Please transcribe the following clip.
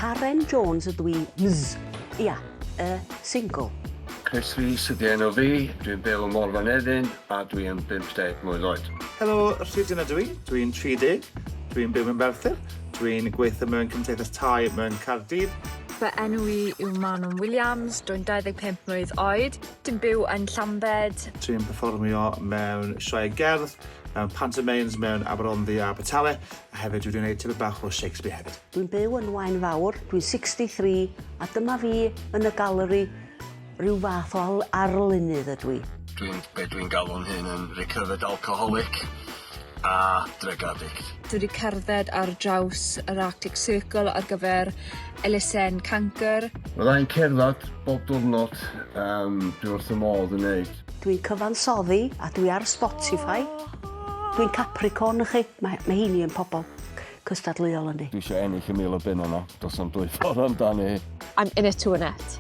Karen Jones ydw i, Ms. Ia, y single. Chris Rees ydy enw fi, dwi'n byw ym Morfa Nefyn a dwi yn 50 mlwydd oed. Helo, Rhydyn ydw i, dwi'n 30, dwi'n byw yn Merthyr, dwi'n gweithio mewn cymdeithas tai mewn Caerdydd. Fy enw i yw Manon Williams, dwi'n 25 mlwydd oed, dwi'n byw yn Llambed. Dwi'n perfformio mewn sioe gerdd, mewn pantomimes mewn Aberhonddu a Abertawe, a hefyd dwi wedi gwneud tipyn bach o Shakespeare hefyd. Dwi'n byw yn Waun Fawr, dwi'n 63, a dyma fi yn y galeri, rhyw fath o arlunydd ydw i. Dwi'n be dwi'n galw'n hun yn recovered alcoholic a drug addict. Dwi 'di cerdded ar draws yr Arctic Circle ar gyfer elusen cancr. Fydda i'n cerdded bob diwrnod, yym dwi wrth fy modd yn neud. Dwi'n cyfansoddi a dwi ar Spotify. Dwi'n Capricorn y'chi, mae mae heini yn pobol cystadleuol yndi? Dwi isio ennill y 1000 o bunna 'na, do's na'm dwy ffordd amdani. I'm in it to win it.